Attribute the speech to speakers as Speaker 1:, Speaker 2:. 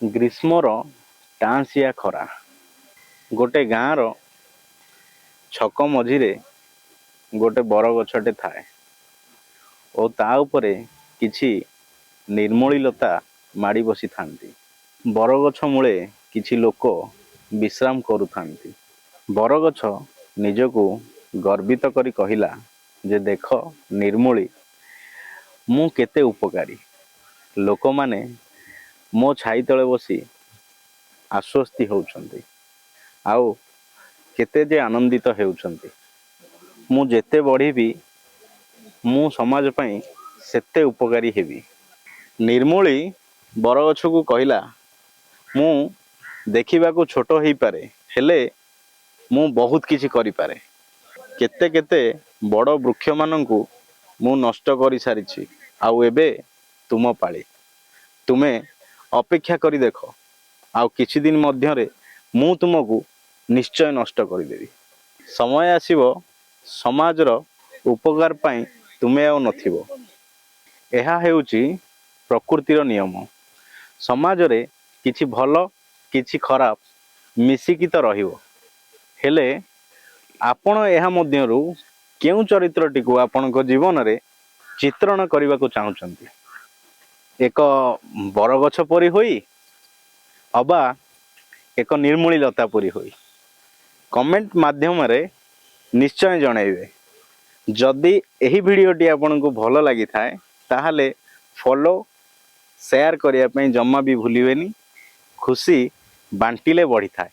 Speaker 1: ଗ୍ରୀଷ୍ମର ଟାଆଁସିଆ ଖରା। ଗୋଟେ ଗାଁର ଛକ ମଝିରେ ଗୋଟେ ବରଗଛଟେ ଥାଏ ଓ ତା ଉପରେ କିଛି ନିର୍ମୂଳୀ ଲତା ମାଡ଼ି ବସିଥାନ୍ତି। ବରଗଛ ମୂଳେ କିଛି ଲୋକ ବିଶ୍ରାମ କରୁଥାନ୍ତି। ବରଗଛ ନିଜକୁ ଗର୍ବିତ କରି କହିଲା ଯେ ଦେଖ ନିର୍ମୂଳୀ, ମୁଁ କେତେ ଉପକାରୀ। ଲୋକମାନେ ମୋ ଛାଇ ତଳେ ବସି ଆଶ୍ୱସ୍ତି ହେଉଛନ୍ତି ଆଉ କେତେ ଯେ ଆନନ୍ଦିତ ହେଉଛନ୍ତି। ମୁଁ ଯେତେ ବଢ଼ିବି, ମୁଁ ସମାଜ ପାଇଁ ସେତେ ଉପକାରୀ ହେବି। ନିର୍ମୂଳୀ ବରଗଛକୁ କହିଲା, ମୁଁ ଦେଖିବାକୁ ଛୋଟ ହେଇପାରେ, ହେଲେ ମୁଁ ବହୁତ କିଛି କରିପାରେ। କେତେ କେତେ ବଡ଼ ବୃକ୍ଷମାନଙ୍କୁ ମୁଁ ନଷ୍ଟ କରିସାରିଛି ଆଉ ଏବେ ତୁମ ପାଳି। ତୁମେ ଅପେକ୍ଷା କରି ଦେଖ, ଆଉ କିଛି ଦିନ ମଧ୍ୟରେ ମୁଁ ତୁମକୁ ନିଶ୍ଚୟ ନଷ୍ଟ କରିଦେବି। ସମୟ ଆସିବ, ସମାଜର ଉପକାର ପାଇଁ ତୁମେ ଆଉ ନଥିବ। ଏହା ହେଉଛି ପ୍ରକୃତିର ନିୟମ। ସମାଜରେ କିଛି ଭଲ, କିଛି ଖରାପ ମିଶିକି ତ ରହିବ। ହେଲେ ଆପଣ ଏହା ମଧ୍ୟରୁ କେଉଁ ଚରିତ୍ରଟିକୁ ଆପଣଙ୍କ ଜୀବନରେ ଚିତ୍ରଣ କରିବାକୁ ଚାହୁଁଛନ୍ତି? ଏକ ବରଗଛ ପରି ହୋଇ ଅବା ଏକ ନିର୍ମୂଳୀ ଲତା ପରି ହୋଇ? କମେଣ୍ଟ ମାଧ୍ୟମରେ ନିଶ୍ଚୟ ଜଣାଇବେ। ଯଦି ଏହି ଭିଡ଼ିଓଟି ଆପଣଙ୍କୁ ଭଲ ଲାଗିଥାଏ, ତାହେଲେ ଫଲୋ, ସେୟାର କରିବା ପାଇଁ ଜମା ବି ଭୁଲିବେନି। ଖୁସି ବାଣ୍ଟିଲେ ବଢ଼ିଥାଏ।